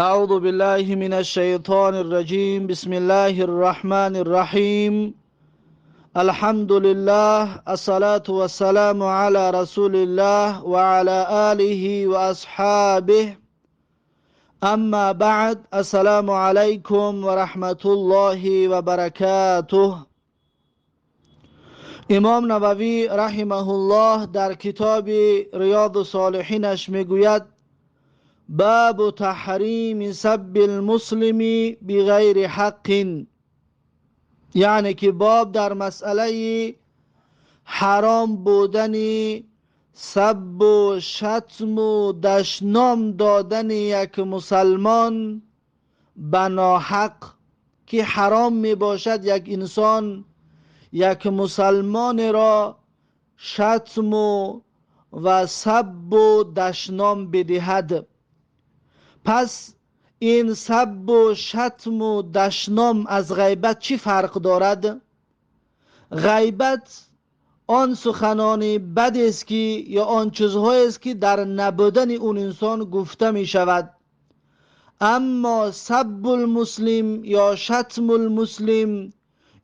أعوذ بالله من الشيطان الرجيم. بسم الله الرحمن الرحيم. الحمد لله، الصلاة والسلام على رسول الله وعلى آله وأصحابه. أما بعد، السلام عليكم ورحمة الله وبركاته. امام نووی رحمه الله در کتاب ریاض الصالحینش میگوید: باب تحریم سب المسلم بغیر حق، یعنی که باب در مسئله حرام بودن سب و شتم و دشنام دادن یک مسلمان به ناحق، که حرام می باشد یک انسان یک مسلمان را شتم و سب و دشنام بدهد. پس این سب و شتم و دشنام از غیبت چی فرق دارد؟ غیبت آن سخنان بد است که یا آن چیزهایی است که در نبودن اون انسان گفته می شود. اما سب المسلم یا شتم المسلم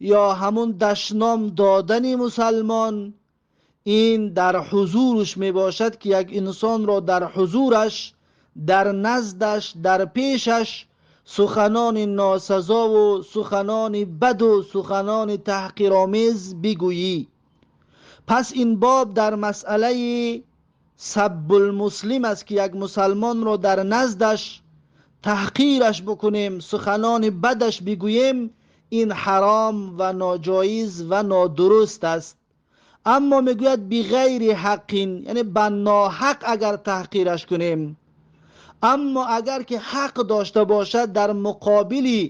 یا همون دشنام دادن مسلمان، این در حضورش می باشد که یک انسان را در حضورش، در نزدش، در پیشش سخنان ناسزا و سخنان بد و سخنان تحقیرآمیز بگویی. پس این باب در مسئله سب المسلم است که یک مسلمان را در نزدش تحقیرش بکنیم، سخنان بدش بگوییم، این حرام و ناجایز و نادرست است. اما میگوید بغیر حق، یعنی به ناحق اگر تحقیرش کنیم. اما اگر که حق داشته باشد، در مقابل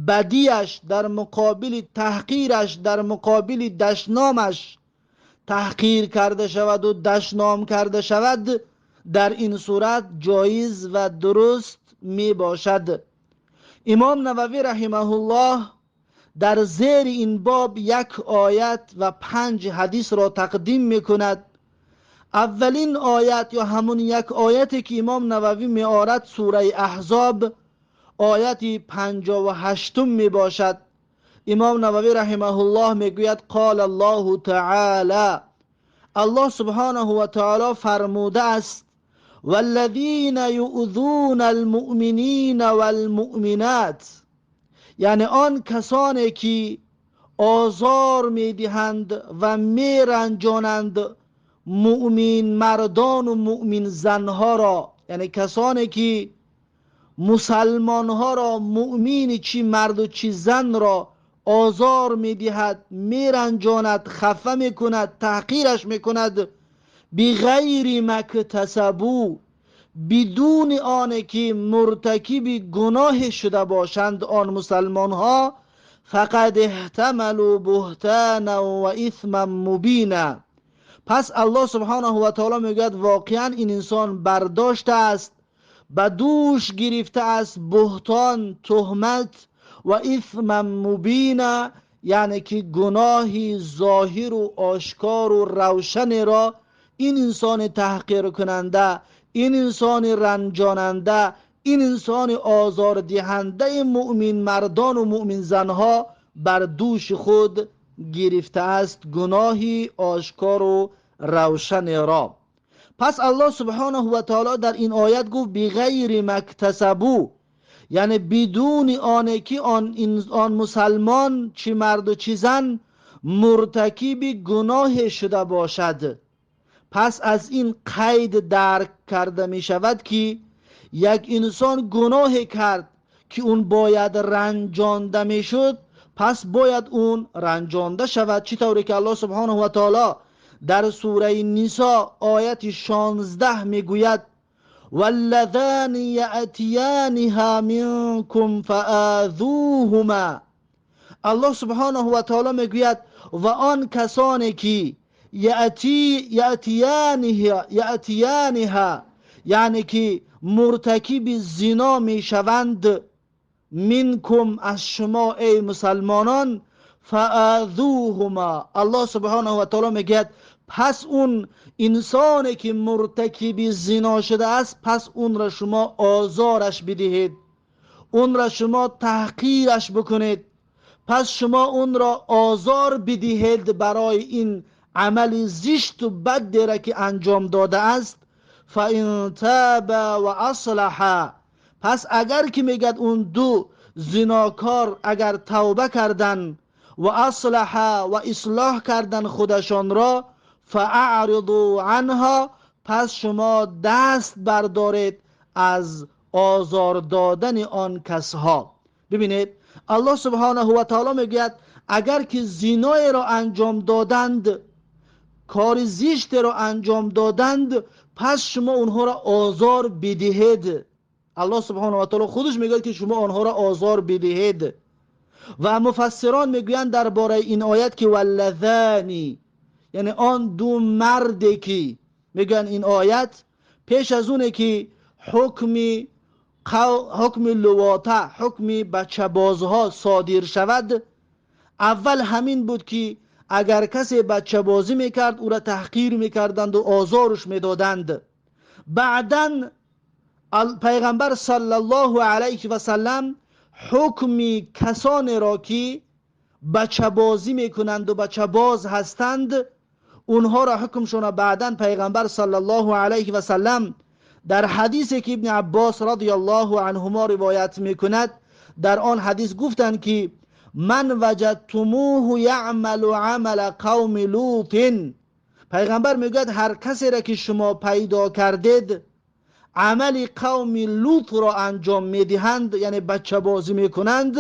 بدیش، در مقابل تحقیرش، در مقابل دشنامش تحقیر کرده شود و دشنام کرده شود، در این صورت جایز و درست می باشد. امام نووی رحمه الله در زیر این باب یک آیت و 5 حدیث را تقدیم می کند. اولین آیت یا همون یک آیتی که امام نووی می آرد، سوره احزاب آیت 58 می باشد. امام نووی رحمه الله می گوید: قال الله تعالی، الله سبحانه و تعالی فرموده است: والذین یؤذون المؤمنین والمؤمنات، یعنی آن کسانی که آزار می دهند و می رنجانند مؤمن مردان و مؤمن زنها را، یعنی کسانی که مسلمانها را، مؤمن چی مرد و چی زن را آزار میدهد، میرنجاند، خفه میکند، تحقیرش میکند، بغیر ما اکتسبوا، بدون آنکه که مرتکب گناه شده باشند آن مسلمان ها، فقد احتملوا بهتانا و اثما مبینا. پس الله سبحانه و تعالی میگوید واقعا این انسان برداشته است، به دوش گرفته است بهتان، تهمت و اثم مبینا، یعنی که گناهی ظاهر و آشکار و روشن را این انسان تحقیر کننده، این انسان رنجاننده، این انسان آزار دهنده مؤمن مردان و مؤمن زنها بر دوش خود گرفته است، گناهی آشکار و روشن را. پس الله سبحانه و تعالی در این آیت گفت بغیر ما اکتسبوا، یعنی بدون آنکه که آن مسلمان چی مرد و چی زن مرتکب گناه شده باشد. پس از این قید درک کرده می شود که یک انسان گناه کرد که اون باید رنجانده می شد، پس باید اون رنجانده شود. چی طوری که الله سبحانه و تعالی در سوره نساء آیت 16 می گوید: واللذان یأتیانها منکم فآذوهما. الله سبحانه و تعالی می گوید و آن کسانی که یأتیانها، یعنی که مرتکب زنا می شوند، منکم از شما ای مسلمانان، فآذوهما، الله سبحانه و تعالی میگوید پس اون انسانی که مرتکب زنا شده است، پس اون را شما آزارش بدهید. онро шумо таҳқираш бикунед, пас шумо онро озор бидиҳед барои ин амали зишту бадеро ки анҷом додааст. فَإِنْ تَابَ وَأَصْلَحَ, пас агар ки мегӯяд он ду зинокор агар тавба кардан ва أَصْلَحَ ва ислоҳ кардан худашонро, فَأَعْرِضُوا عَنْهَا, пас шумо даст бардоред аз озор додани он касҳо. Бибинед, Аллоҳ субҳонаҳу ва таоло мегӯяд, агар ки зиноеро анҷом доданд, кори зиштеро анҷом доданд, пас шумо онҳоро озор бидиҳед. Аллоҳ субҳонаҳу ва таоло худаш мегӯяд, ки шумо онҳоро озор бидиҳед. Ва муфассирон мегӯянд дар бораи ин оят, ки واللذان, яъне он ду марде ки мегӯянд, ин оят пеш аз оне ки ҳукми лувота, ҳукми бачабозҳо содир шавад, аввал ҳамин буд, ки агар касе бачабозӣ мекард, ӯра таҳқир мекарданду озоруш медоданд. Баъдан пайғамбар саллаллоҳу алайҳи васаллам ҳукми касонеро, ки бачабозӣ мекунанду бачабоз ҳастанд, онҳоро ҳукмшона баъдан пайғамбар саллаллоҳу алайҳи васаллам дар ҳадисе, ки Ибни Аббос радиаллоҳу анҳумо ривоят мекунад, дар он ҳадис гуфтанд, ки من وجدتموه يعمل عمل قوم لوط. пайғамбар мегӯяд, ҳар касеро ки шумо пайдо кардед, амали қавми Лутро анҷом медиҳанд, яъне бачабозӣ мекунанд,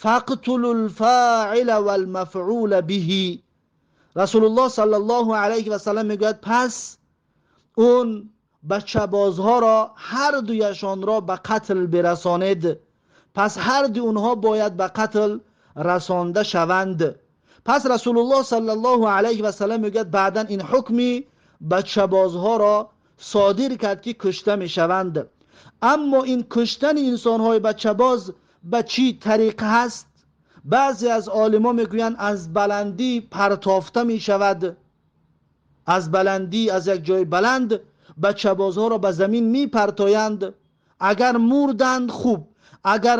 فاقتلوا الفاعل والمفعول به. Расулуллоҳ саллаллоҳу алайҳи васаллам мегӯяд, пас он бачабозҳоро ҳар дуяшонро ба қатл бирасонед. Пас ҳар ду онҳо бояд ба қатл расонда шаванд. Пас Расулуллоҳ саллаллоҳу алайҳи васаллам мегӯяд, баъдан ин ҳукми бачабозҳоро содир кард, ки кушта мешаванд. Аммо ин куштани инсонҳои бачабоз ба чӣ тариқ ҳаст? Баъзе аз олимо мегӯянд, аз баландӣ партофта мешавад, аз баландӣ, аз як ҷои баланд бачабозҳоро ба замин мепартоянд. Агар мурданд, хуб, агар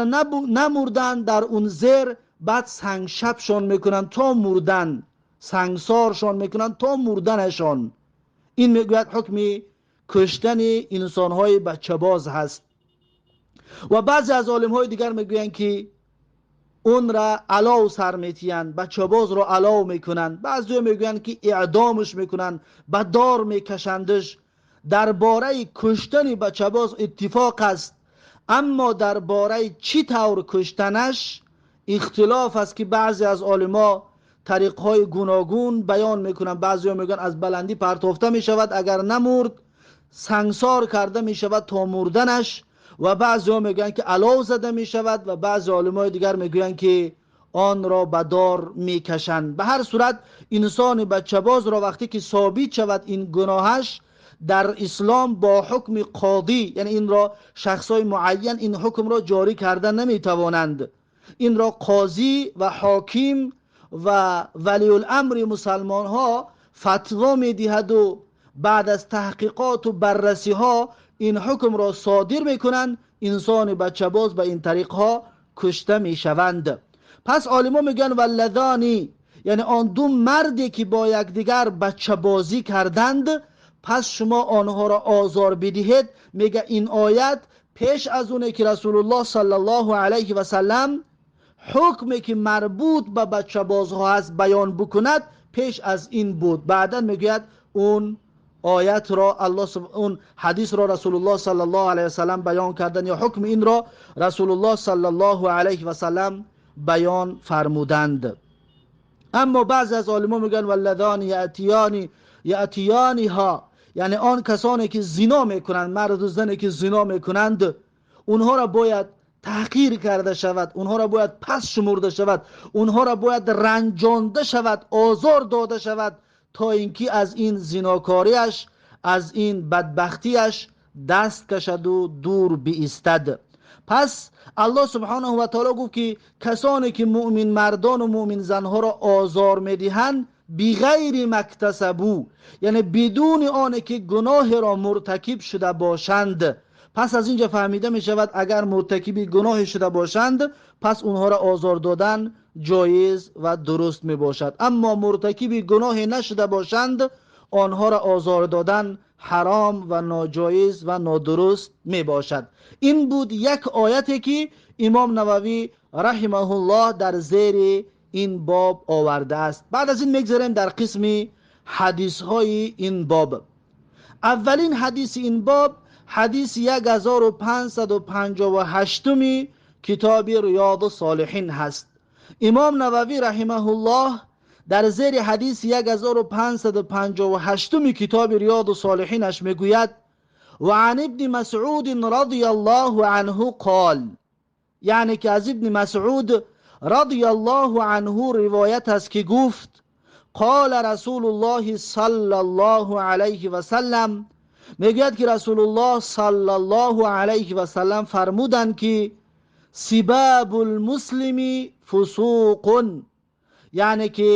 намурданд, дар он зер баъд сангшапшон мекунанд то мурдан, сангсоршон мекунанд то мурданашон. Ин мегӯяд ҳукми куштани инсонҳои бачабоз ҳаст. Ва баъзе аз олимҳои дигар мегӯянд, ки онра алов сар метиҳанд, бачабозро алов мекунанд. Баъзеҳо мегӯянд, ки эъдомш мекунанд, ба дор мекашандш. Дар бораи куштани бачабоз иттифоқ аст, аммо дар бораи чӣ тавр куштанаш ихтилоф аст, ки баъзе аз олимо тариқҳои гуногун баён мекунанд. Баъзеҳо мегӯянд, аз баландӣ партофта мешавад, агар намурд, сангсор карда мешавад то мурданаш, ва баъзеҳо мегӯянд, ки алов зада мешавад, ва баъзе олимои дигар мегӯянд, ки онро ба дор мекашанд. Ба ҳар сурат, инсони бачабозро вақте ки собит шавад ин гуноҳаш, дар ислом бо ҳукми қодӣ, яъне инро шахсҳои муайян ин ҳукмро ҷорӣ карда наметавонанд, инро қозӣ ва ҳоким ва валиуламри мусалмонҳо фатво медиҳаду баъд аз таҳқиқоту баррасиҳо ин ҳукмро содир мекунанд. Инсони бачабоз ба ин тариқҳо кушта мешаванд. Пас олимо мегӯянд, واللذان, яъне он ду марде, ки бо якдигар бачабозӣ карданд, пас шумо онҳоро озор бидиҳед. Мега, ин оят пеш аз оне ки Расулуллоҳ саллаллоҳу алайҳи васаллам ҳукме, ки марбут ба бачабозҳо ҳаст, баён бикунад, пеш аз ин буд. Баъдан мегӯяд, он оятро Аллоҳ, он ҳадисро Расулуллоҳ саллаллоҳу алайҳи васаллам баён кардан ё ҳукми инро Расулуллоҳ саллаллоҳу алайҳи васаллам баён фармуданд. Аммо баъзе аз олимо мегӯянд, واللذان يأتيانها, яъне он касоне, ки зино мекунанд, марду зане, ки зино мекунанд, онҳоро бояд таҳқир карда шавад, онҳоро бояд пас шумурда шавад, онҳоро бояд ранҷонда шавад, озор дода шавад, то ин ки аз ин зинокориаш, аз ин бадбахтиаш даст кашаду дур биистад. Пас Аллоҳ субҳонаҳу ва таоло гуфт, ки касоне, ки муъмин мардону муъмин занҳоро озор медиҳанд, بغير ما اکتسبوا, яъне бидуни оне ки гуноҳеро муртакиб шуда бошанд. Пас аз инҷа фаҳмида мешавад, агар муртакиби гуноҳе шуда бошанд, пас онҳоро озор додан ҷоиз ва дуруст мебошад. Аммо муртакиби гуноҳе нашуда бошанд, онҳоро озор додан ҳаром ва ноҷоиз ва нодуруст мебошад. Ин буд як ояте ки имом Нававӣ раҳимаҳуллоҳ дар зери ин боб овардааст. Баъд аз ин мегзарем дар қисми ҳадисҳои ин боб. Аввалин ҳадиси ин боб ҳадиси 1558 китоби Риёду Солиҳин ҳаст. Имом Нававӣ раҳимаҳуллоҳ дар зери ҳадиси 1558 китоби Риёду Солиҳинаш мегӯяд: ва ан ибни Масъуд радияллоҳу анҳу қол, яъне ки аз Ибни Масъуд радияллоҳу анҳу ривоят аст ки гуфт: қола Расулуллоҳи саллаллоҳу алайҳи васаллам, мегӯяд ки Расулуллоҳ саллаллоҳу алайҳи васаллам фармуданд ки сибабул муслими фусуқун, яъне ки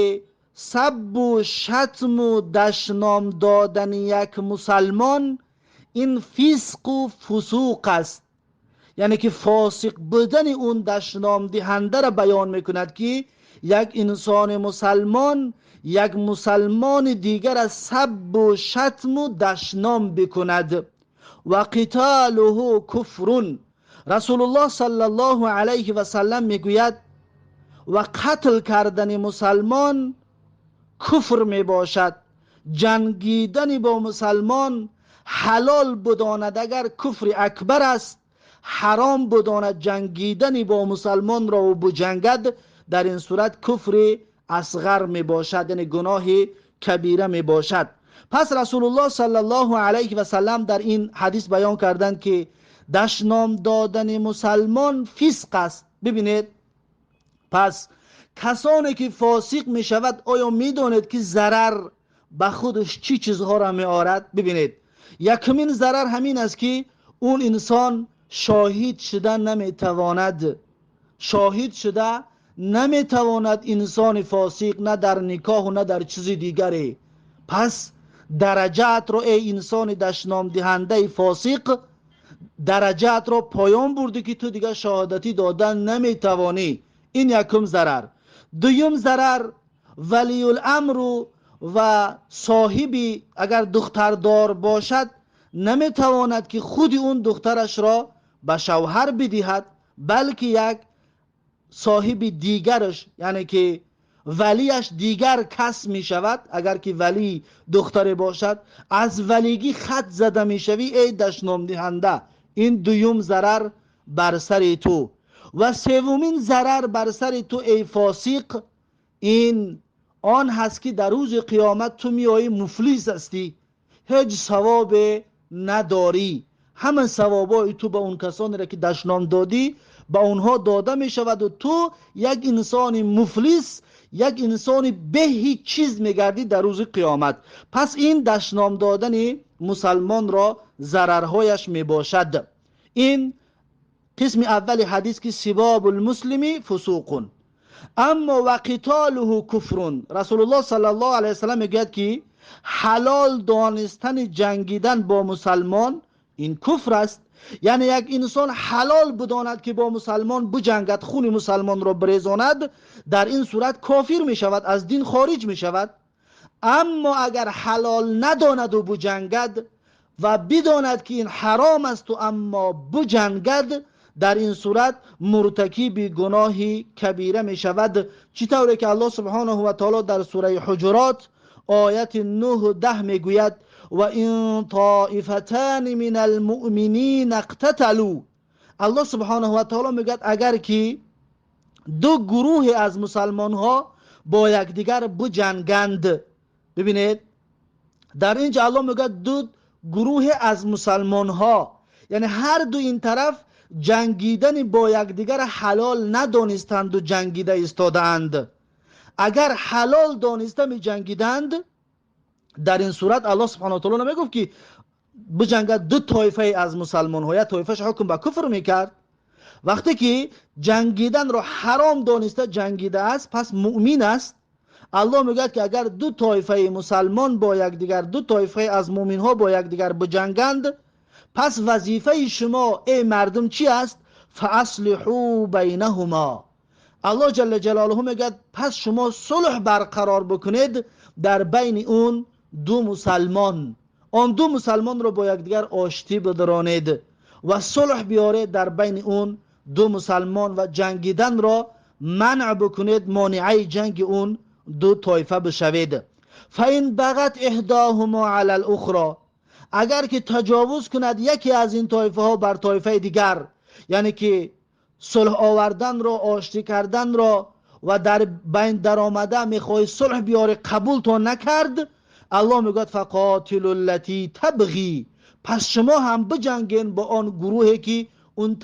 саббу шатму дашном додани як мусалмон ин фисқу фусуқ аст. Яъне ки фосиқ будани он дашномдиҳандаро баён мекунад ки як инсони мусалмон як мусалмони дигар аз саббу шатму дашном бикунад. Ва қитолуҳу куфрун. Расулуллоҳ саллаллоҳу алайҳи васаллам мегӯяд: ва қатл кардани мусалмон куфр мебошад. Ҷангидани бо мусалмон ҳалол будонад агар куфри акбар аст, ҳаром будонад ҷангидани бо мусалмонро ва буҷангад, дар ин сурат куфри асғар мебошад, яъне гуноҳи кабира мебошад. Пас Расулуллоҳ саллаллоҳу алайҳи васаллам дар ин ҳадис баён карданд ки дашном додани мусалмон фисқ аст. Бибинед, пас касоне ки фосиқ мешавад, оё медонед ки зарар ба худаш чӣ чизҳоро меорад? Бибинед, якумин зарар ҳамин аст ки он инсон шоҳид шуда наметавонад. Шоҳид шуда наметавонад инсони фосиқ, на дар никоҳу на дар чизи дигаре. Пас дараҷаатро эй инсони дашномдиҳандаи фосиқ, дараҷаатро поён бурдӣ ки ту дигар шаҳодатӣ додан наметавонӣ. Ин якум зарар. Дуюм зарар, валиюламру ва соҳиби агар духтардор бошад, наметавонад ки худи он духтарашро ба шавҳар бидиҳад, балки як соҳиби дигараш, яъне ки валияш дигар кас мешавад. Агар ки валии духтаре бошад, аз валигӣ хат зада мешавӣ эй дашномдиҳанда. Ин дуюм зарар бар сари ту. Ва севумин зарар бар сари ту эй фосиқ ин он ҳаст ки дар рӯзи қиёмат ту меоӣ муфлис ҳастӣ, ҳеҷ савобе надорӣ. Ҳама савобҳои ту ба он касонеро ки дашном додӣ ба онҳо дода мешаваду ту як инсони муфлис, як инсони бе ҳеҷ чиз мегардӣ дар рӯзи қиёмат. Пас ин дашном додани мусалмонро зарарҳояш мебошад. Ин қисми аввали ҳадис ки сибобул муслими фусуқун. Аммо ва қитолуҳу куфрун. Расулуллоҳ саллаллоҳу алайҳи васаллам мегӯяд ки ҳалол донистани ҷангидан бо мусалмон ин куфр аст. Яъне як инсон ҳалол бидонад ки бо мусалмон биҷангад, хуни мусалмонро бирезонад, дар ин сурат кофир мешавад, аз дин хориҷ мешавад. Аммо агар ҳалол надонаду биҷангад ва бидонад ки ин ҳаром асту аммо биҷангад, дар ин сурат муртакиби гуноҳи кабира мешавад. Чӣ тавре ки Аллоҳ субҳонаҳу ва таоло дар сураи Ҳуҷурот ояти 9-10 мегӯяд: ва ин тоифатани мин алмуъминина иқтаталу. Аллоҳ субҳонаҳу ва таоло мегӯяд агар ки ду гурӯҳе аз мусалмонҳо бо якдигар биҷанганд. Бибинед, дар ин ҷо Аллоҳ мегӯяд ду гурӯҳе аз мусалмонҳо, яъне ҳар ду ин тараф ҷангидани бо якдигар ҳалол надонистанду ҷангида истодаанд. Агар ҳалол дониста меҷангиданд, дар ин сурат Аллоҳ субҳонаҳу ва таоло намегуфт ки биҷангад ду тоифае аз мусалмонҳо, як тоифааш ҳукм ба куфр мекард. Вақте ки ҷангиданро ҳаром дониста ҷангидааст, пас муъмин аст. Аллоҳ мегӯяд ки агар ду тоифаи мусалмон бо якдигар, ду тоифаи аз муъминҳо бо якдигар биҷанганд, پس وظیفه شما ای مردم چی است؟ فاصلحوا بینهما. الله جل جلاله میگه پس شما صلح برقرار بکنید در بین اون دو مسلمان، آن دو مسلمان رو با یکدیگر آشتی بدرانید و صلح بیاره در بین اون دو مسلمان و جنگیدن را منع بکنید، مانعه جنگ اون دو طایفه بشوید. فإن بغت احداهما علی الاخرى، اگر که تجاوز کند یکی از این طایفه ها بر طایفه دیگر، یعنی که صلح آوردن را، آشتی کردن را و در بین در آمده میخوای صلح بیاره قبول تا نکرد، الله میگوید فقاتلوا التي تبغی، پس شما هم بجنگین با آن گروهی که اون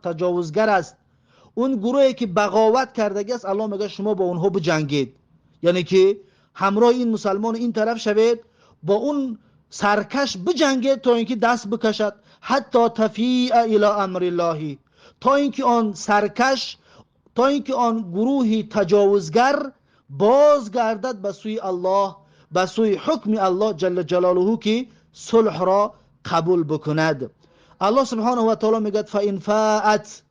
تجاوزگر است، اون گروهی که بغاوت کردگی است. الله میگه شما با اونها بجنگید، یعنی که همراه این مسلمان این طرف شوید، با اون سرکش بجنگید تا اینکه دست بکشد، حتی تفیع الی امر الله، تا اینکه آن سرکش، تا اینکه آن گروهی تجاوزگر بازگردد به سوی الله، به سوی حکم الله جل جلاله که صلح را قبول بکند. الله سبحانه و تعالی میگه فان فاءت،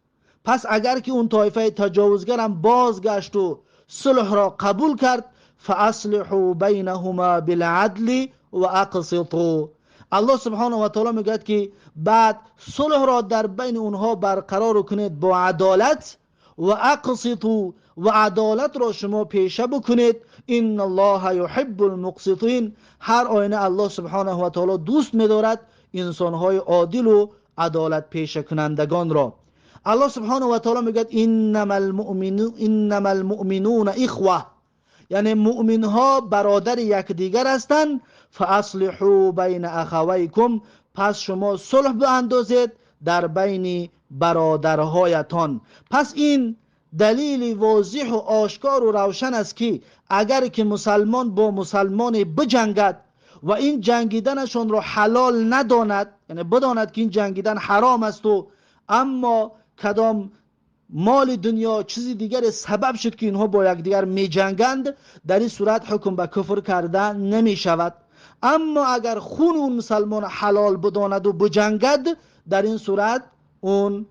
پس اگر که اون طایفه تجاوزگر هم بازگشت و صلح را قبول کرد، فاصلحوا بینهما بالعدل و اقسطوا. الله سبحانه و تعالی میگه که بعد صلح را در بین اونها برقرار کنید با عدالت، و اقسطوا، و عدالت را شما پیشه بکنید. ان الله یحب المقسطین، هر آینه الله سبحانه و تعالی دوست می‌دارد انسان‌های عادل و عدالت پیشه کنندگان را. الله سبحانه و تعالی میگه انما المؤمنون اخوه، یعنی مؤمن ها برادر یکدیگر هستند. فاصلحوا بین اخویکم، پس شما صلح باندازید در بین برادرهایتان. پس این دلیل واضح و آشکار و روشن است که اگر که مسلمان با مسلمان بجنگد و این جنگیدنشان را حلال نداند، یعنی بداند که این جنگیدن حرام است و اما کدام مال دنیا چیزی دیگر سبب شد که اینها با یکدیگر می جنگند، در این صورت حکم به کفر کردن نمی شود. اما اگر خون اون مسلمان حلال بداند و بجنگد، در این صورت اون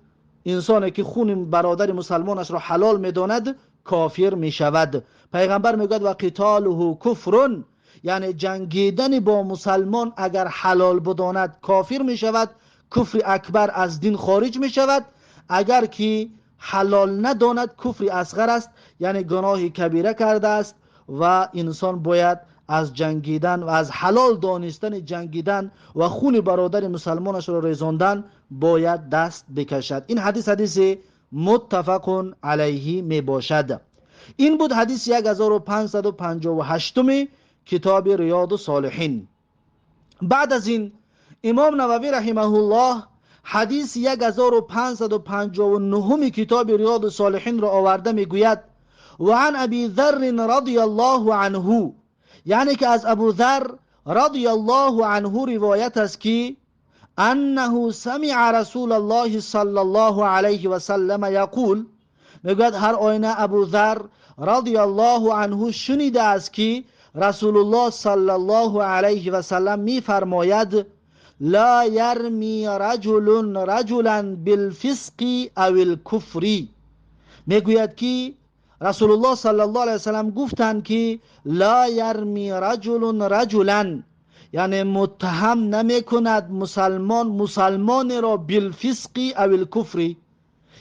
انسانی که خون برادر مسلمانش را حلال میداند کافر می شود. پیغمبر میگوید و قتاله کفر، یعنی جنگیدن با مسلمان اگر حلال بداند کافر می شود، کفر اکبر از دین خارج می شود. اگر که حلال نداند کفر اصغر است، یعنی گناه کبیره کرده است و انسان باید از جنگیدن و از حلال دانستن جنگیدن و خون برادر مسلمانش را ریزاندن باید دست بکشد. این حدیث حدیث متفق علیه می باشد. این بود حدیث 1558 کتاب ریاض الصالحین. بعد از این امام نووی رحمه الله حدیث 1559 کتاب ریاض الصالحین را آورده میگوید و عن ابی ذر رضی الله عنه، یعنی که از ابو ذر رضی الله عنه روایت است که انه سمع رسول الله صلی الله علیه و سلم یقول، میگوید هر آینه ابو ذر رضی الله عنه شنیده است که رسول الله صلی الله علیه و سلم میفرماید لا یرمی رجل رجلا بالفسق او الکفر. میگوید که رسول الله صلی الله علیه و سلم گفتند که لا یرمی رجل رجلا، یعنی متهم نمی کند مسلمان مسلمان را بالفسق او الکفر،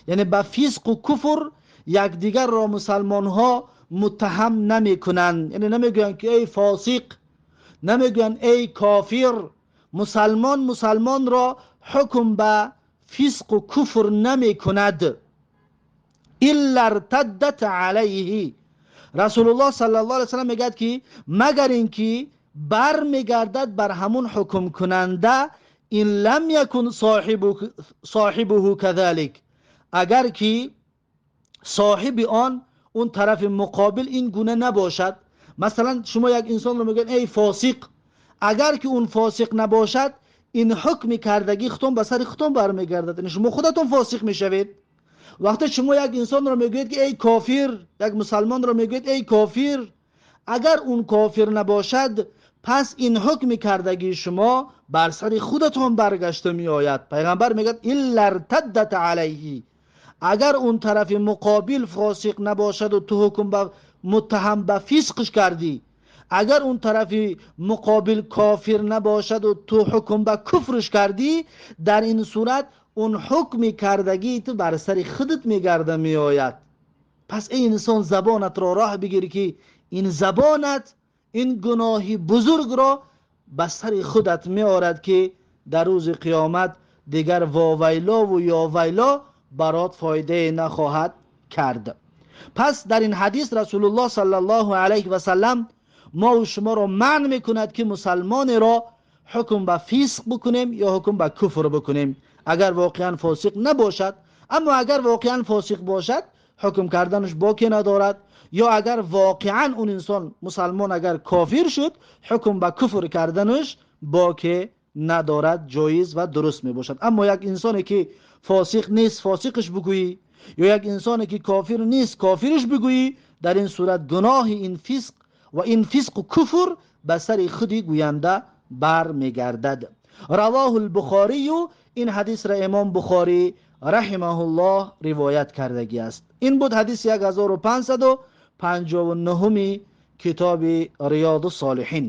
یعنی به فسق و کفر یکدیگر را مسلمان ها متهم نمی کنند، یعنی نمیگویند که ای فاسق، نمیگویند ای کافر. مسلمان مسلمان را حکم به فسق و کفر نمی کند. الا ارتدت علیه، رسول الله صلی الله علیه وسلم میگه که مگر اینکه بر میگردد بر همون حکم کننده، این لم یکن صاحبه کذلک، اگر که صاحب آن اون طرف مقابل این گونه نباشد. مثلا شما یک انسان رو میگن ای فاسق، اگر که اون فاسق نباشد این حکم کردگی خودتون به سر خودتون برمیگردد، یعنی شما خودتون فاسق میشوید. وقتی شما یک انسان رو میگویید که ای کافر، یک مسلمان رو میگویید ای کافر، اگر اون کافر نباشد پس این حکم کردگی شما бар сари худатон баргашта меояд. Пайғамбар мегӯяд: илла иртаддат алайҳи, агар он тарафи муқобил фосиқ набошаду ту ҳукм ба муттаҳам ба фисқш кардӣ, агар он тарафи муқобил кофир набошаду ту ҳукм ба куфрш кардӣ, дар ин сурат он ҳукми кардагии ту бар сари худат мегарда меояд. Пас эй инсон, забонатро роҳ бигир, ки ин забонат ин гуноҳи бузургро ба сари худат меорад, ки дар рӯзи қиёмат дигар вовайлову ёвайло барот фоидае нахоҳад кард. Пас дар ин ҳадис Расулуллоҳ саллаллоҳу алайҳи васаллам мо шуморо манъ мекунад, ки мусалмонеро ҳукм ба фисқ бикунем ё ҳукм ба куфр бикунем, агар воқеан фосиқ набошад. Аммо агар воқеан фосиқ бошад, ҳукм карданаш боке надорад, ё агар воқеан он инсон мусалмон агар кофир шуд, ҳукм ба куфр карданаш боке надорад, ҷоиз ва дуруст мебошад. Аммо як инсоне ки фосиқ нест, фосиқш бигӯӣ, ё як инсоне ки кофир нест, кофирш бигӯӣ, дар ин сурат гуноҳи ин фисқ ва ин фисқу куфр ба сари худи гӯянда бармегардад. Равоҳу лбухорию, ин ҳадисро имом Бухорӣ раҳимаҳуллоҳ ривоят кардагӣ аст. Ин буд ҳадиси 1559 китоби Риёду Солиҳин.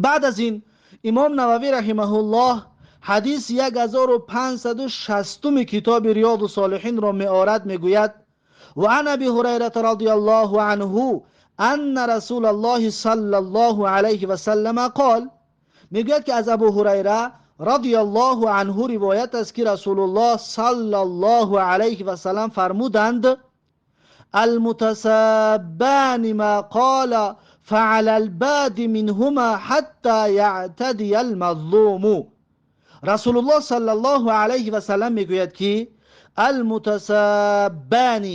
Баъд аз ин имом Нававӣ раҳимаҳуллоҳ ҳадиси 1560 китоби Риёду Солиҳинро меорад, мегӯяд: ва ан Аби Ҳурайрата радиаллоҳу анҳу анна Расулаллоҳи саллаллоҳу алайҳи васаллама қол. Мегӯяд, ки аз Абу Ҳурайра радиаллоҳу анҳу ривоят аст, ки Расулуллоҳ саллаллоҳу алайҳи васаллам фармуданд: المتسابان ما قال فعلى الباد منهما حتى يعتدي المظلوم. Расулуллоҳ саллаллоҳу алайҳи васаллам мегӯяд, ки المتسابان,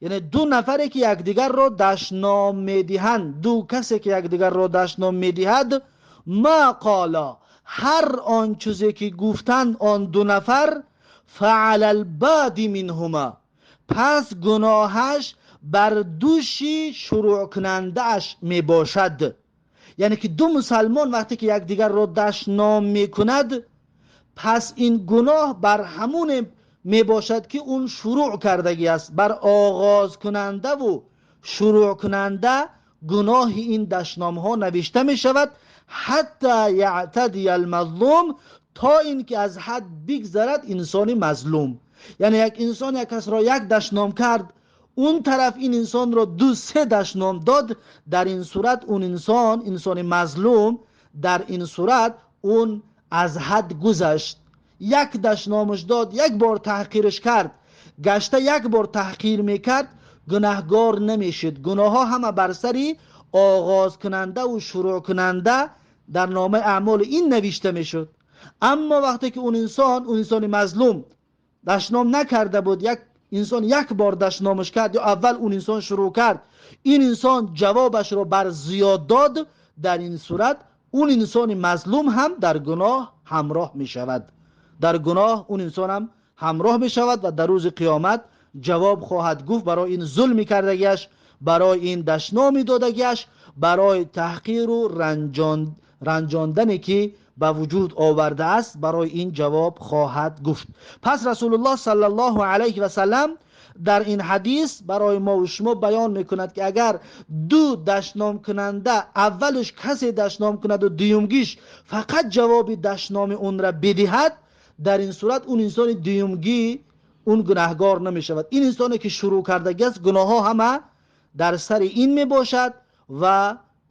яъне ду нафаре ки якдигарро дашном медиҳанд, ду касе ки якдигарро дашном медиҳад, ма қола, ҳар он чизе ки гуфтанд он ду нафар, فعلى الباد منهما, пас гуноҳаш бар дӯши шурӯъкунандааш мебошад. Яъне ки ду мусалмон вақте ки якдигарро дашном мекунад, пас ин гуноҳ бар ҳамоне мебошад, ки он шурӯъ кардагӣ аст. Бар оғозкунандаву шурӯъкунанда гуноҳи ин дашномҳо навишта мешавад. Ҳатта яътадия алмазлум, то ин ки аз ҳад бигзарад инсони мазлум. Яъне як инсон як касро як дашном кард, он тараф ин инсонро ду се дашном дод, дар ин сурат он инсон, инсони мазлум, дар ин сурат он аз ҳад гузашт. Як дашномаш дод, як бор таҳқирш кард, гашта як бор таҳқир мекард, гунаҳгор намешид. Гуноҳҳо ҳама бар сари оғозкунандаву шурӯъкунанда дар номаи аъмоли ин навишта мешуд. Аммо вақте ки он инсон, он инсони мазлум дашном накарда буд, як инсон як бор дашномаш кард ё аввал он инсон шурӯъ кард, ин инсон ҷавобашро бар зиёд дод, дар ин сурат он инсони мазлум ҳам дар гуноҳ ҳамроҳ мешавад. Дар гуноҳ он инсон ҳам ҳамроҳ мешавад ва дар рӯзи қиёмат ҷавоб хоҳад гуфт барои ин зулми кардагиаш, барои ин дашноми додагиаш, барои таҳқиру ранҷондане ки ба вуҷуд овардааст, барои ин ҷавоб хоҳад гуфт. Пас Расулуллоҳ саллаллоҳу алайҳи васаллам дар ин ҳадис барои мо шумо баён мекунад, ки агар ду дашномкунанда аввалш касе дашном кунаду дуюмгиш фақат ҷавоби дашноми онра бидиҳад, дар ин сурат он инсони дуюмгӣ он гунаҳгор намешавад. Ин инсоне ки шурӯъ кардагиаст, гуноҳҳо ҳама дар сари ин мебошад ва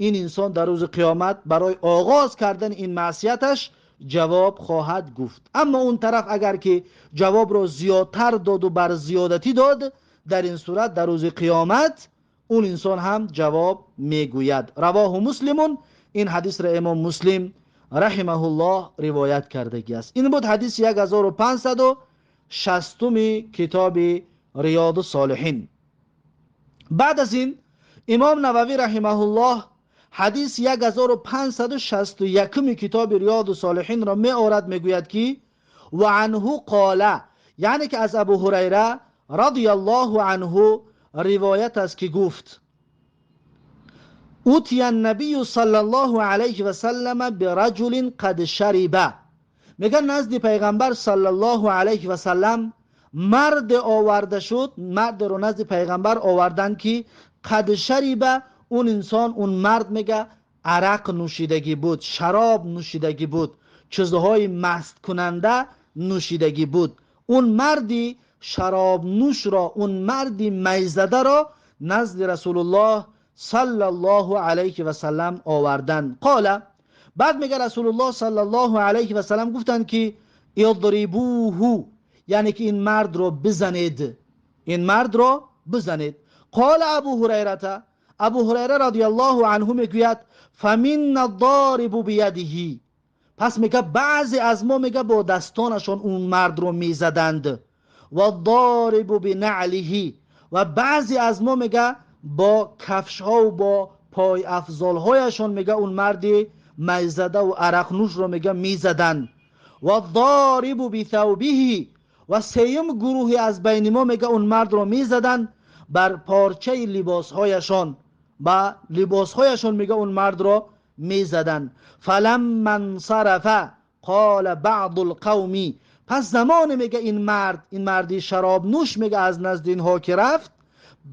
ин инсон дар рӯзи қиёмат барои оғоз кардани ин маъсияташ ҷавоб хоҳад гуфт. Аммо он тараф агар ки ҷавобро зиёдтар доду бар зиёдатӣ дод, дар ин сурат дар рӯзи қиёмат он инсон ҳам ҷавоб мегӯяд. Равоҳу Муслимун, ин ҳадисро имом Муслим раҳимаҳуллоҳ ривоят кардагиаст. Ин буд ҳадиси 1560 китоби Риёду Солиҳин. Баъд аз ин имом Нававӣ раҳимаҳуллоҳ ҳадиси 1561 китоби Риёду Солиҳинро меорад, мегӯяд, ки ва анҳу қола, яъне ки аз Абу Ҳурайра радиаллоҳу анҳу ривоят аст, ки гуфт: أتي النبي صلى الله عليه وسلم برجل قد شرب. میگن نزد پیغمبر صلی الله علیه و سلم مرد آورده شد، مرد رو نزد پیغمبر آوردن که قد شرب، اون انسان، اون مرد میگه عرق نوشیدگی بود، شراب نوشیدگی بود، چیزهای مست کننده نوشیدگی بود. اون مردی شراب نوش را، اون مردی میزده را نزد رسول الله صلی الله علیه و سلم آوردن. قال، بعد میگه رسول الله صلی الله علیه و سلم گفتند که اضربوه، یعنی که این مرد رو بزنید، این مرد رو بزنید. قال ابو هریره، ابو هریره رضی الله عنه میگوید فمن الضارب بیده. پس میگه بعضی از ما میگه با دستانشون اون مرد رو میزدند، و الضارب بنعله، و بعضی از ما میگه با کفش ها و با پای افضال هایشون میگه اون مردی میزده و عرق نوش رو میگه میزدن. و الضارب بثوبه، و سیم گروهی از بین ما میگه اون مرد رو میزدن بر پارچه لباس هایشان، با لباس هایشون میگه اون مرد رو میزدن. فلما انصرف قال بعض القوم، پس زمان میگه این مرد، این مردی شراب نوش میگه از نزد اینها که رفت،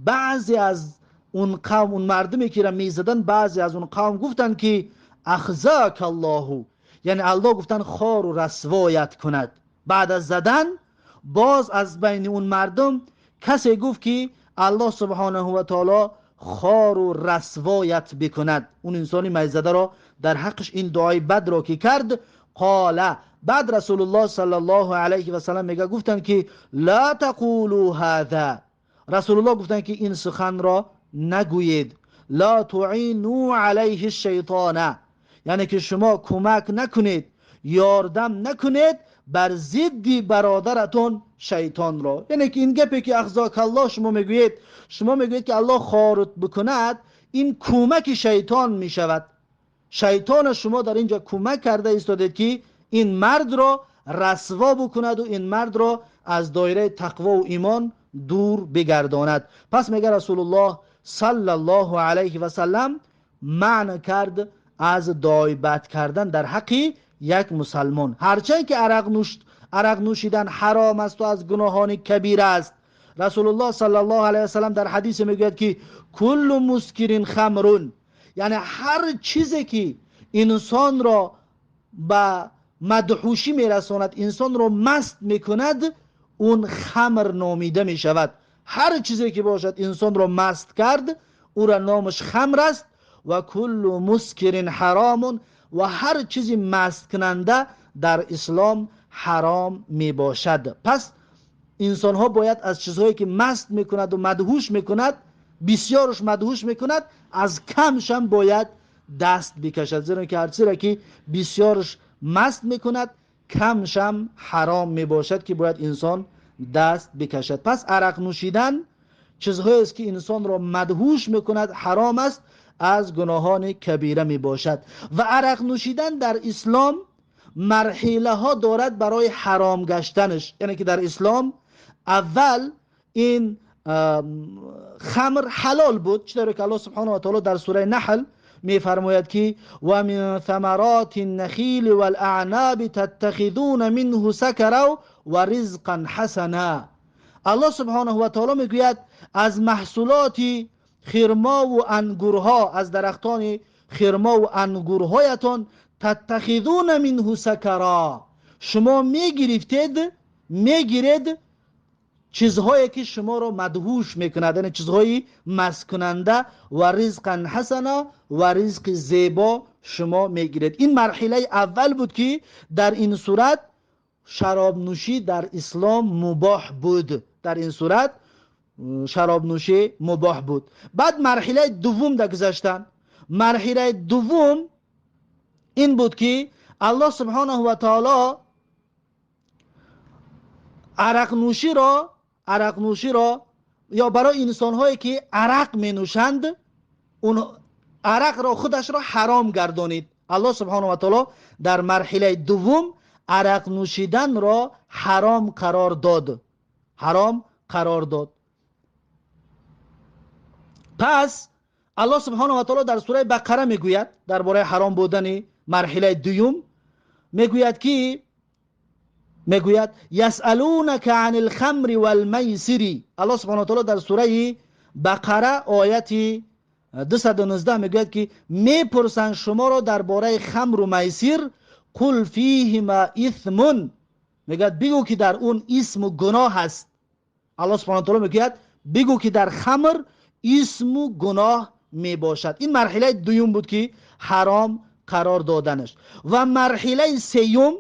بعضی از اون قوم، اون مردمی که را میزدن، بعضی از اون قوم گفتن که اخزاک الله، یعنی الله گفتن خار و رسوایت کند. بعد از زدن باز از بین اون مردم کسی گفت که الله سبحانه و تعالی خار و رسوایت بکند. اون انسانی میزده را در حقش این دعای بد را که کرد. قال، بعد رسول الله صلی الله علیه و سلم میگه گفتن که لا تقولوا هذا، رسول الله گفتن که این سخن را نگویید. لا تعینوا علیه الشیطان، یعنی که شما کمک نکنید، یاردم نکنید بر ضد برادرتون شیطان را. یعنی که این گپی که اخزاک الله شما میگویید، شما میگویید که الله خارت بکند، این کمک شیطان میشود. شیطان شما در اینجا کمک کرده ایستادید که این مرد را رسوا بکند و این مرد را از دایره تقوا و ایمان دور بگرداند. پس میگه رسول الله صلی الله علیه و سلم منع کرد از دعای بد کردن در حق یک مسلمان، هرچند که عرق نوشیدن حرام است و از گناهان کبیر است. رسول الله صلی الله علیه و سلم در حدیث میگوید که کل مسکر خمر، یعنی هر چیزی که انسان را به مدهوشی میرساند، انسان را مست میکند، اون خمر نامیده میشود. هر چیزی که باشد انسان را مست کرد، او را نامش خمر است. و کل مسکر حرام، و هر چیزی مست کننده در اسلام حرام می باشد. پس انسان ها باید از چیزهایی که مست میکند و مدهوش میکند، بسیارش مدهوش میکند، از کمش هم باید دست بکشد، زیرا که هر چیزی را که بسیارش مست میکند کمش هم حرام میباشد که باید انسان دست بکشد. پس عرق نوشیدن چیزهایی است که انسان را مدهوش میکند، حرام است، از گناهان کبیره می باشد. و عرق نوشیدن در اسلام مرحله ها دارد برای حرام گشتنش، یعنی که در اسلام اول این خمر حلال بود، چطور که الله سبحانه و تعالی در سوره نحل می فرماید که و من ثمرات النخیل والاعناب تتخذون منه سکرا و رزقا حسنا. الله سبحانه و تعالی می گوید از محصولات خرما و انگورها، از درختان خرما و انگورهایتان تتخذون منه سکرا، شما میگیرید چیزهایی که شما رو مدهوش میکند، یعنی چیزهای مست کننده، و رزقا حسنا، و رزق زیبا شما میگیرید. این مرحله اول بود که در این صورت شراب نوشی در اسلام مباح بود، در این صورت شراب نوشی مباح بود. بعد مرحله دوم در گذشتن، مرحله دوم این بود که الله سبحانه و تعالی عرق نوشی را یا برای انسان هایی که عرق می نوشند، اون عرق را خودش را حرام گردانید. الله سبحانه و تعالی در مرحله دوم عرق نوشیدن را حرام قرار داد، حرام قرار داد. پس Аллоҳ субҳонаҳу ва таоло дар сураи Бақара мегӯяд, дар бораи ҳаром будани марҳилаи дуюм мегӯяд ки мегӯяд: ясалунака анил хамри вал майсири. Аллоҳ субҳонаҳу ва таоло дар сураи Бақара ояти 219 мегӯяд ки мепурсанд шуморо дар бораи хамру майсир, қул фиҳима исмун, мегӯяд бигӯ ки дар он исму гуноҳ аст. Аллоҳ субҳонаҳу ва таоло мегӯяд бигӯ ки дар хамр исму гуноҳ мебошад. Ин марҳилаи дуюм буд ки ҳаром қарор доданаш. Ва марҳилаи сеюм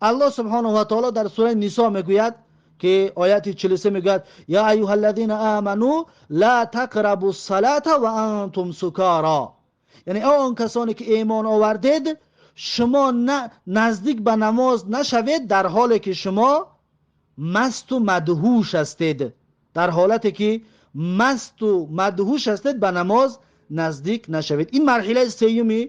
Аллоҳ субҳонаҳу ва таоло дар сураи Нисо мегӯяд ки ояти 43 мегӯяд: я аюҳаллазина аману ла тақрабу ссалата ва антум сукара. Яъне он касоне ки имон овардед, шумо наздик ба намоз нашавед дар ҳоле ки шумо масту мадҳуш ҳастед. Дар ҳолате ки масту мадҳуш ҳастед ба намоз наздик нашавед. Ин марҳилаи сеюми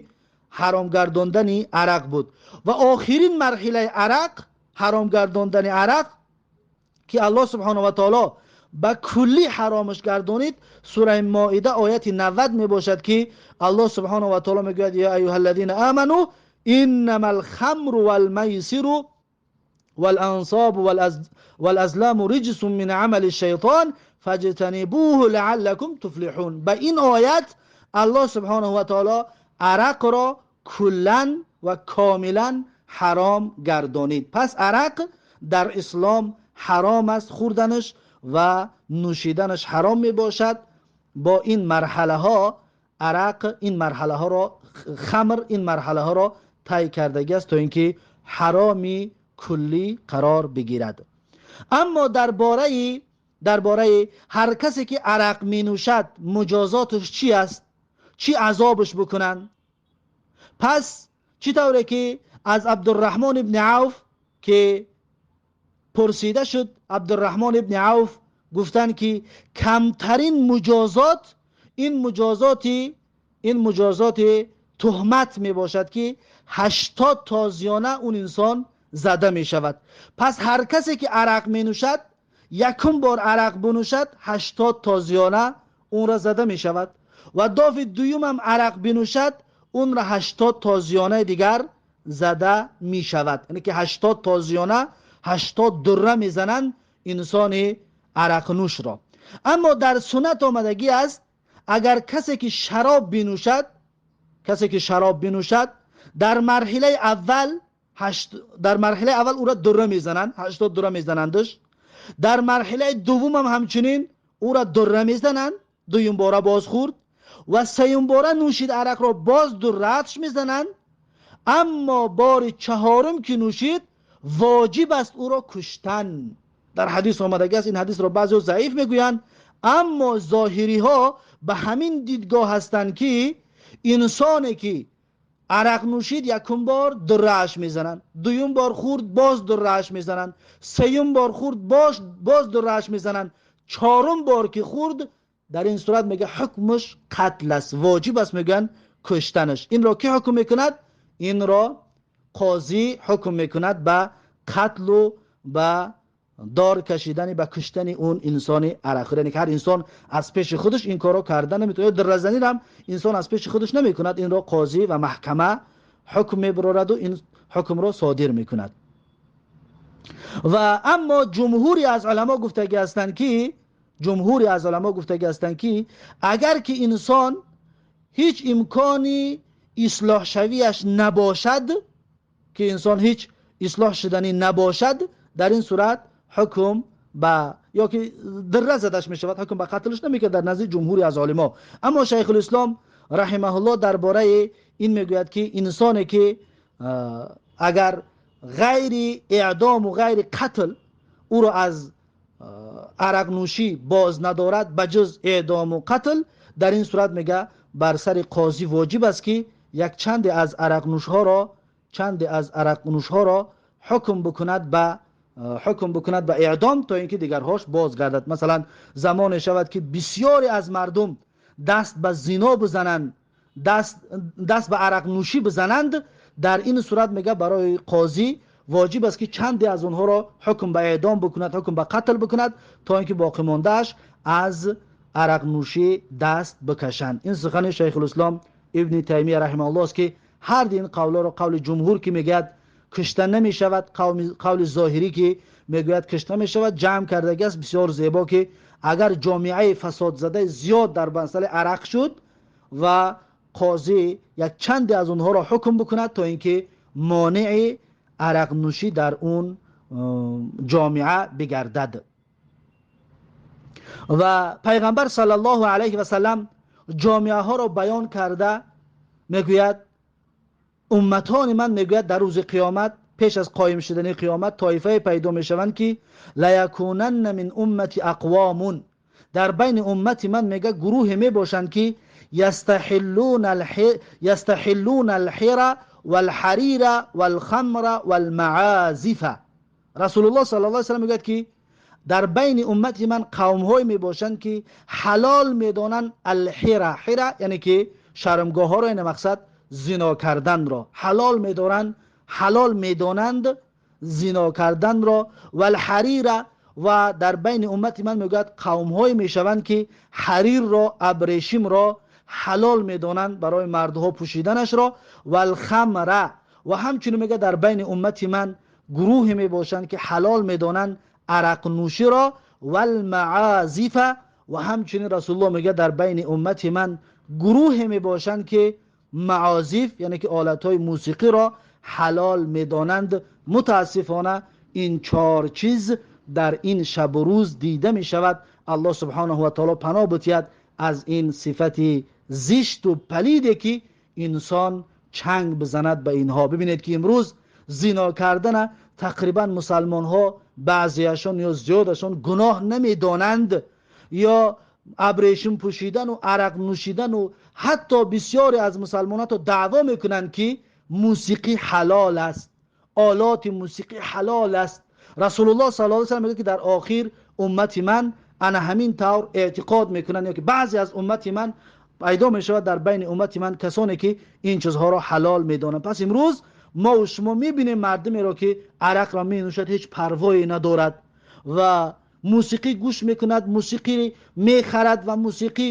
ҳаром гардондани арақ буд. Ва охирин марҳилаи арақ, ҳаром гардондани арақ ки Аллоҳ субҳонаҳу ва таоло ба куллӣ ҳаромаш гардонид, сураи Моида ояти 90 мебошад ки Аллоҳ субҳонаҳу ва таоло мегӯяд: я аюҳаллазина аману иннамал хамру вал майсиру вал ансобу вал азламу риҷсун мин амали шайтон фаҷтанибуҳу лааллакум туфлиҳун. Ба ин оят Аллоҳ субҳонаҳу ва таоло арақро куллан ва комилан ҳаром гардонид. Пас арақ дар ислом ҳаром аст, хӯрданаш ва нӯшиданаш ҳаром мебошад. Бо ин марҳалаҳо арақ ин марҳалаҳоро, хамр ин марҳалаҳоро тай кардагӣ аст то инки ҳароми куллӣ қарор бигирад. Аммо дар бораи ҳар касе ки арақ менӯшад муҷозоташ чӣ аст, чӣ азобаш бикунанд? Пас чӣ тавре ки аз Абдурраҳмон ибни Авф ки пурсида шуд, Абдурраҳмон ибни Авф гуфтанд ки камтарин муҷозот ин муҷозоти туҳмат мебошад ки 80 тозиёна он инсон зада мешавад. Пас ҳар касе ки арақ менӯшад, якум бор арақ бинӯшад, 80 тозиёна онро зада мешавад ва дофи дуюм ҳам арақ бинӯшад, онро 80 тозиёнаи дигар зада мешавад. Яъне ки 80 тозиёна, 80 дурра мезананд инсони арақнӯшро. Аммо дар суннат омадагӣ аст, агар касе ки шароб бинӯшад, касе ки шароб бинӯшад, дар марҳилаи аввал дар марҳилаи аввал ӯро дурра мезананд, 80 дурра мезанандаш. Дар марҳилаи дуввум ҳам ҳамчунин ӯро дурра мезананд, дуюм бора боз хӯрд ва сеюм бора нӯшид арақро, боз дурраатш мезананд. Аммо бори чаҳорум ки нӯшид, воҷиб аст ӯро куштан. Дар ҳадис омадагӣ аст, ин ҳадисро баъзеҳо заиф мегӯянд, аммо зоҳириҳо ба ҳамин дидгоҳ ҳастанд ки инсоне ки арақ нӯшид, якум бор дуррааш мезананд, дуюм бор хӯрд, боз дуррааш мезананд, сеюм бор хӯрд, боз дуррааш мезананд, чорум бор ки хӯрд, дар ин сурат мега ҳукмаш қатл аст, воҷиб аст мегӯянд куштанаш. Инро ки ҳукм мекунад? Инро қозӣ ҳукм мекунад ба қатлу ба дор кашидани, ба куштани он инсони арақхӯр. Яъне ки ҳар инсон аз пеши худаш ин корро карда наметавонад, дурразанӣ ҳам инсон аз пеши худаш намекунад, инро қозӣ ва маҳкама ҳукм мебарораду ин ҳукмро содир мекунад. Ва аммо ҷумҳури аз уламо гуфтагӣ ҳастанд ки ҷумҳури аз уламо гуфтагӣ ҳастанд ки агар ки инсон ҳеҷ имкони ислоҳшавиаш набошад, ки инсон ҳеҷ ислоҳ шуданӣ набошад, дар ин сурат ҳукм ба ё ки дурра задаш мешавад, ҳукм ба қатлш намекунад дар назди ҷумҳури аз олимо. Аммо Шайхулислом раҳимаҳуллоҳ дар бораи ин мегӯяд ки инсоне ки агар ғайри эъдому ғайри қатл ӯро аз арақнӯшӣ боз надорад ба ҷуз эъдому қатл, дар ин сурат мега бар сари қозӣ воҷиб аст ки як чанде аз арақнӯшҳоро чанде аз арақнӯшҳоро ҳукм бикунад ба ҳукм бикунад ба эъдом, то инки дигарҳош боз гардад. Масалан, замоне шавад ки бисёре аз мардум даст ба зино бизананд, даст ба арақнӯшӣ бизананд, дар ин сурат мега барои қозӣ воҷиб аст ки чанде аз онҳоро ҳукм ба эъдом бикунад, ҳукм ба қатл бикунад, то инки боқимондааш аз Арақнӯшӣ даст бикашанд. Ин сухани Шайхулислом Ибни Таймия раҳимаҳуллоҳ аст, ки ҳар ду ин қавлҳоро, қавли ҷумҳур, ки мегӯяд кушта намешавад, қавли зоҳирӣ, ки мегӯяд кушта мешавад, ҷамъ кардагӣ аст. Бисёр зебо, ки агар ҷомеаи фасодзада зиёд дар масъалаи арақ шуд ва қозӣ як чанде аз онҳоро ҳукм бикунад, то инки монеи арақнӯшӣ дар он ҷомеа бигардад. Ва пайғамбар саллаллоҳу алайҳи васаллам ҷомеаҳоро баён карда мегӯяд: умматони ман, мегӯяд, дар рӯзи қиёмат, пеш аз қоим шудани қиёмат, тоифае пайдо мешаванд, ки лаякунанна мин уммати ақвомун, дар байни уммати ман, мегӯяд, гурӯҳе мебошанд, ки ястаҳиллуна алҳира валҳарира валхамра валмаазифа. Расулуллоҳ саллаллоҳу алайҳи васаллам мегӯяд, ки дар байни уммати ман қавмҳое мебошанд, ки ҳалол медонанд алҳира, ҳира яъне ки шармгоҳҳоро, яъне мақсад зино карданро ҳалол медоранд, ҳалол медонанд зино карданро, валҳарира, ва дар байни уммати ман, мегӯяд, қавмҳое мешаванд, ки ҳарирро, абрешимро ҳалол медонанд барои мардҳо пӯшиданашро, валхамра, ва ҳамчунин, мегӯяд, дар байни уммати ман гурӯҳе мебошанд, ки ҳалол медонанд арақнӯширо, валмаазифа, ва ҳамчунин Расулуллоҳ мегӯяд, дар байни уммати ман гурӯҳе мебошанд, ки маозиф, яъне ки олатҳои мусиқиро ҳалол медонанд. Мутаассифона, ин чор чиз дар ин шабу рӯз дида мешавад. Аллоҳ субҳонаҳу ва таоло паноҳ бутиҳад аз ин сифати зишту палиде, ки инсон чанг бизанад ба инҳо. Бибинед, ки имрӯз зино кардана тақрибан мусалмонҳо баъзеашон ё зиёдашон гуноҳ намедонанд, ё абрешим пӯшидану арақ нӯшидану ҳатто бисёре аз мусалмонҳо ҳатто даъво мекунанд, ки мусиқӣ ҳалол аст, олоти мусиқӣ ҳалол аст. Расулуллоҳ саллаллоҳу алайҳи васаллам мегӯяд, ки дар охир уммати ман ана ҳамин тавр эътиқод мекунанд, ё ки баъзе аз уммати ман пайдо мешавад, дар байни уммати ман касоне, ки ин чизҳоро ҳалол медонанд. Пас имрӯз мо ва шумо мебинем мардумеро, ки арақро менӯшад, ҳеҷ парвое надорад, ва мусиқӣ гӯш мекунад, мусиқӣ мехарад ва мусиқӣ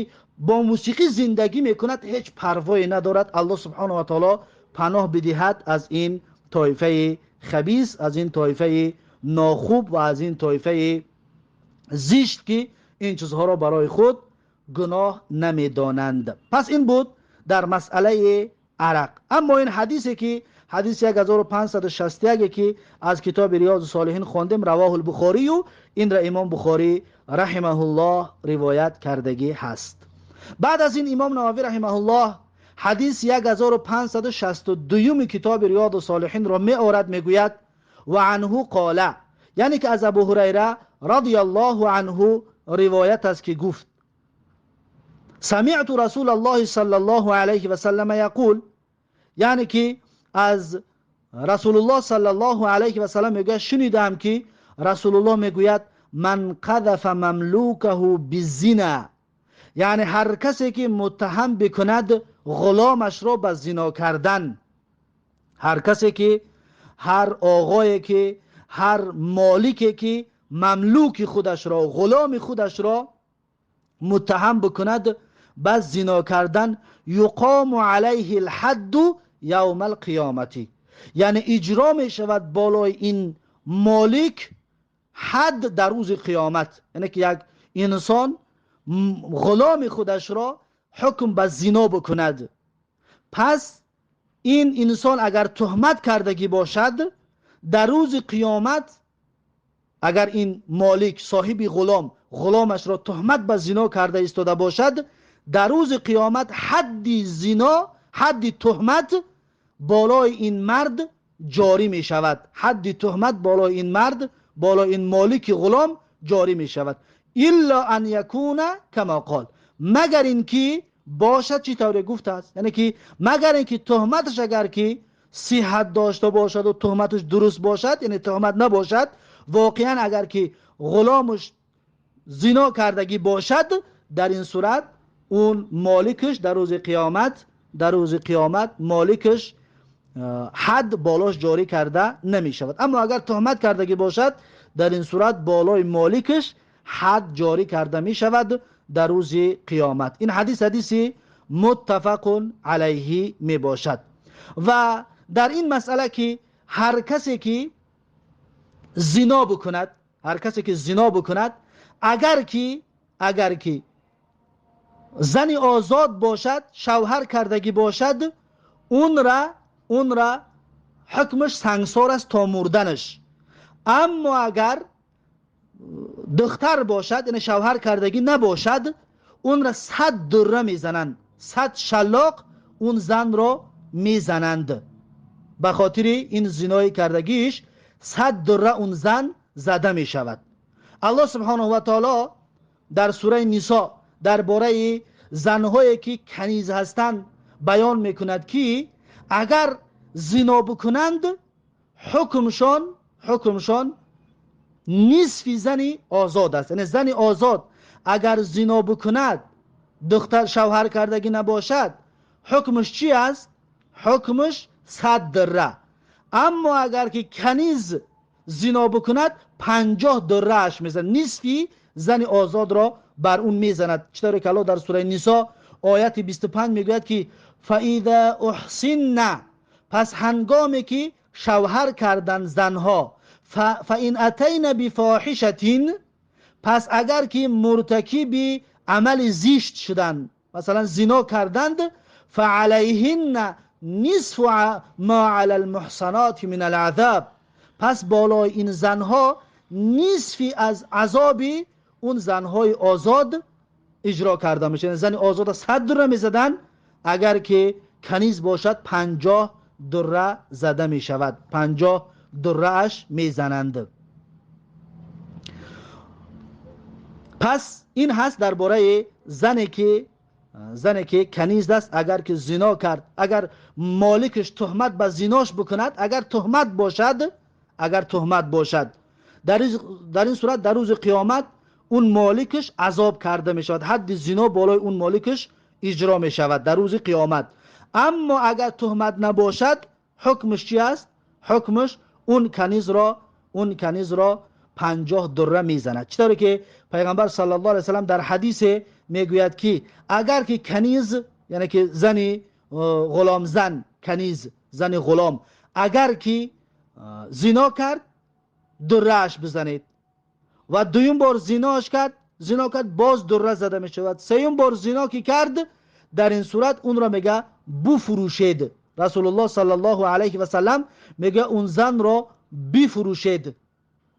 бо мусиқӣ зиндагӣ мекунад, ҳеҷ парвое надорад. Аллоҳ субҳонаҳу ва таоло паноҳ бидиҳад аз ин тоифаи хабис, аз ин тоифаи нохуб ва аз ин тоифаи зишт, ки ин чизҳоро барои худ гуноҳ намедонанд. Пас ин буд дар масъалаи арақ. Аммо ин ҳадисе, ки ҳадиси 1561, ки аз китоби Риёзу Солиҳин хондем, равоҳул Бухорию, инра имом Бухорӣ раҳимаҳуллоҳ ривоят кардагӣ ҳаст. Баъд аз ин имом Нававӣ раҳимаҳуллоҳ ҳадиси 1562 китоби Риёду Солиҳинро меорад. Мегӯяд: ва анҳу қола, яъне ки аз Абу Ҳурайра радиаллоҳу анҳу ривоят аст, ки гуфт: самиъту Расулаллоҳи саллаллоҳу алайҳи васаллама яқул, яъне ки аз Расулуллоҳ саллаллоҳу алайҳи васаллам мегӯяд, шунидаам, ки Расулуллоҳ мегӯяд: ман қазафа мамлукаҳу биззина, яъне ҳар касе ки муттаҳам бикунад ғуломашро ба зино кардан, ҳар касе ки, ҳар оғое ки, ҳар молике ки мамлуки худашро, ғуломи худашро муттаҳам бикунад ба зино кардан, юқому алайҳи лҳадду явма алқиёмати, яъне иҷро мешавад болои ин молик ҳад дар рӯзи қиёмат. Яъне ки як инсон ғуломи худашро ҳукм ба зино бикунад, пас ин инсон агар туҳмат кардагӣ бошад, дар рӯзи қиёмат, агар ин молик, соҳиби ғулом, ғуломашро туҳмат ба зино карда истода бошад, дар рӯзи қиёмат ҳадди зино, ҳадди туҳмат болои ин мард ҷорӣ мешавад. Ҳадди туҳмат болои ин мард, болои ин молики ғулом ҷорӣ мешавад. Илла ан якуна кама қол, магар ин ки бошад чӣ тавре гуфтааст, яъне ки магар ин ки туҳматаш агар ки сиҳат дошта бошаду туҳматаш дуруст бошад, яъне туҳмат набошад, воқеан агар ки ғуломаш зино кардагӣ бошад, дар ин сурат он моликаш дар рӯзи қиёмат моликаш ҳад болош ҷорӣ карда намешавад. Аммо агар туҳмат кардагӣ бошад, дар ин сурат болои моликаш ҳад ҷорӣ карда мешавад. در روز قیامت. این حدیث حدیث متفق علیه می باشد. و در این مسئله که هر کسی که زنا بکند، هر کسی که زنا بکند، اگر که زن آزاد باشد، شوهر کردگی باشد، اون را حکمش سنگسار است تا مردنش. اما اگر دختر باشد، یعنی شوهر کردگی نباشد، اون را 100 دره میزنند، 100 شلاق اون زن را میزنند. به خاطر این زنای کردگیش 100 دره اون زن زده می شود. الله سبحانه و تعالی در سوره نساء درباره زنهایی که کنیز هستند بیان میکند که اگر زنا بکنند حکمشان نصف زن آزاد است. یعنی زن آزاد اگر زنا بکند، دختر شوهر کردگی نباشد، حکمش چی است؟ حکمش 100 دره. اما اگر که کنیز زنا بکند 50 دره اش میزند، نصفی زن آزاد را بر اون میزند. چطور که الله در سوره نساء آیت 25 میگوید که فاذا احصن، پس هنگامی که شوهر کردن زنها، فان اتین بفاحشه، پس اگر که مرتکب عمل زشت شدند، مثلا زنا کردند، فعلیهن نصف ما علی المحصنات من العذاب، پس بالای این زنها نصفی از عذاب اون زنهای آزاد اجرا کرده میشه. یعنی زن آزاد 100 دره میزدن، اگر که کنیز باشد 50 دره زده میشود، 50 دره اش میزنند. پس این هست درباره زنی که کنیز است، اگر که زنا کرد، اگر مالکش تهمت به زیناش بکند، اگر تهمت باشد، در این صورت در روز قیامت اون مالکش عذاب کرده می شود، حد زنا بالای اون مالکش اجرا می شود در روز قیامت. اما اگر تهمت نباشد حکمش چی است؟ حکمش اون کنیز را 50 دره میزند. چطوری که پیغمبر صلی الله علیه و سلم در حدیث میگوید که اگر که کنیز، یعنی که زن غلام، زن کنیز، زن غلام، اگر که زنا کرد درهش بزنید و دویم بار زناش کرد، زنا کرد باز دره زده می شود. سیوم بار زنا که کرد، در این صورت اون را میگه بفروشید. رسول الله صلی الله علیه و سلم میگه اون زن را بفروشید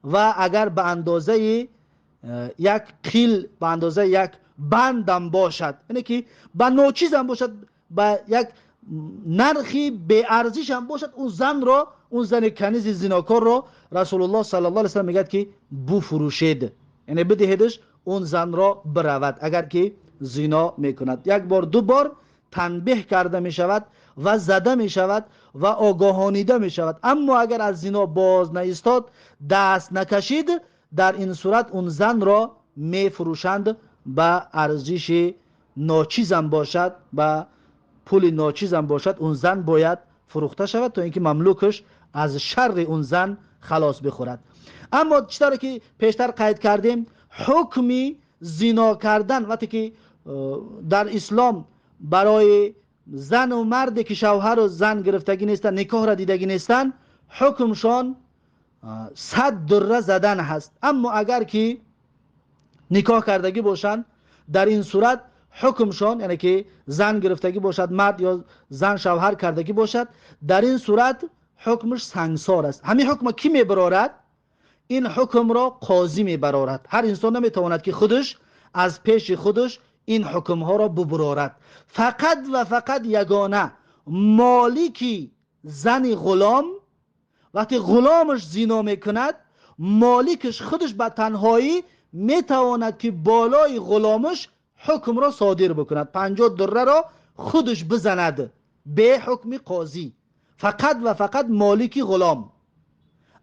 و اگر به اندازه یک قیل، به اندازه یک بندم باشد، یعنی که به ناچیزم باشد، به یک نرخی به ارزش هم باشد، اون زن را، اون زن کنیز زناکار را رسول الله صلی الله علیه و سلم میگه که بفروشید، یعنی بدهیدش اون زن را برود اگر که زنا میکند. یک بار دو بار تنبیه کرده میشود و زده میشود و آگاهانیده میشود. اما اگر از زنا باز نایستاد، دست نکشید، در این صورت اون زن را میفروشند به ارزش ناچیزم باشد، به پول ناچیزم باشد، اون زن باید فروخته شود تا اینکه مملوکش از شر اون زن خلاص بخورد. اما چطور که پیشتر قید کردیم، حکمی زنا کردن وقتی که در اسلام برای زن و مرد که شوهر و زن گرفتگی نیستن، نکاح را دیدگی نیستن، حکمشان 100 دره زدن هست. اما اگر که نکاح کردگی باشند، در این صورت حکمشان، یعنی که زن گرفتگی باشد مرد یا زن شوهر کردگی باشد، در این صورت حکمش سنگسار است. همین حکم کی میبرارد؟ این حکم را قاضی میبرارد. هر انسان نمیتواند که خودش از پیش خودش این حکم ها را ببرارد. فقط و فقط یگانه مالکی زن غلام، وقتی غلامش زنا میکند، مالکش خودش به تنهایی میتواند که بالای غلامش حکم را صادر بکند، 50 دره را خودش بزند به حکم قاضی، فقط و فقط مالکی غلام.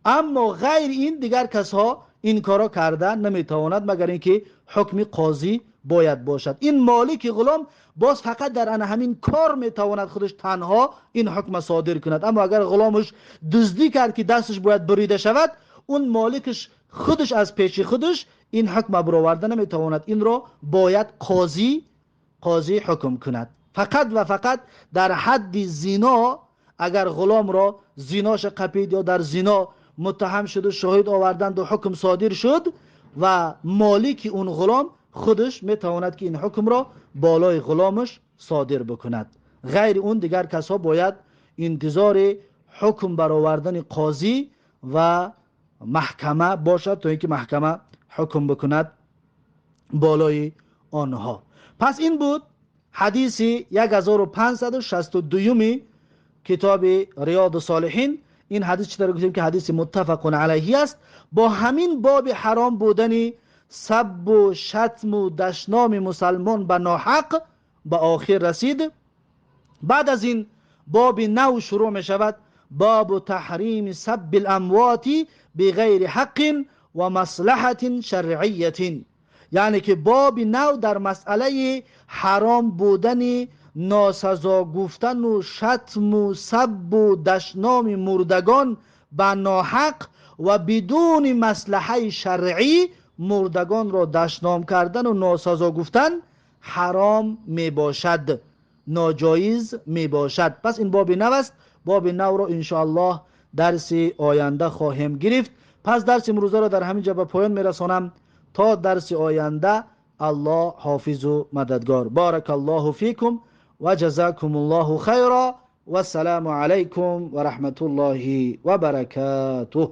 اما غیر این دیگر کسها این کارا کرده نمیتواند، مگر اینکه حکم قاضی باید باشد. این مالک غلام باز فقط در ان همین کار میتواند خودش تنها این حکم صادر کند. اما اگر غلامش دزدی کرد که دستش باید بریده شود، اون مالکش Худаш аз пеши худаш ин ҳукм бароварда наметавонад. Инро бояд қозӣ ҳукм кунад. Фақат ва фақат дар ҳадди зино, агар ғуломро зиноша қапид ё дар зино муттаҳам шуду шоҳид оварданду ҳукм содир шуд ва молики он ғулом худаш метавонад, ки ин ҳукмро болои ғуломаш содир бикунад. Ғайри он дигар касҳо бояд интизори ҳукм баровардани қозӣ ва маҳкама бошад, то ин ки маҳкама ҳукм бикунад болои онҳо. Пас ин буд ҳадиси 1562-ми китоби Риёду Солиҳин. Ин ҳадис чӣ тавр гуфтем, ки ҳадиси муттафақун алайҳи аст. Бо ҳамин боби ҳаром будани саббу шатму дашноми мусалмон ба ноҳақ ба охир расид. Баъд аз ин боби нав шурӯъ мешавад: бобу таҳрими сабби ламвоти бигайри ҳаққин ва маслаҳатин шаръиятин, яъне ки боби нав дар масъалаи ҳаром будани носазо гуфтану шатму саббу дашноми мурдагон ба ноҳақ ва бидуни маслаҳаи шаръӣ мурдагонро дашном кардану носазо гуфтан ҳаром мебошад, ноҷоиз мебошад. Пас ин боби нав аст. Боби навро иншоаллоҳ дарси оянда хоҳем гирифт. Пас дарси имрӯзаро дар ҳамин ҷо ба поён мерасонам. То дарси оянда Аллоҳ ҳофизу мададгор. Баракаллоҳу фикум ва ҷазакумуллоҳу хайра. Вассалому алайкум ва раҳматуллоҳи ва баракатуҳ.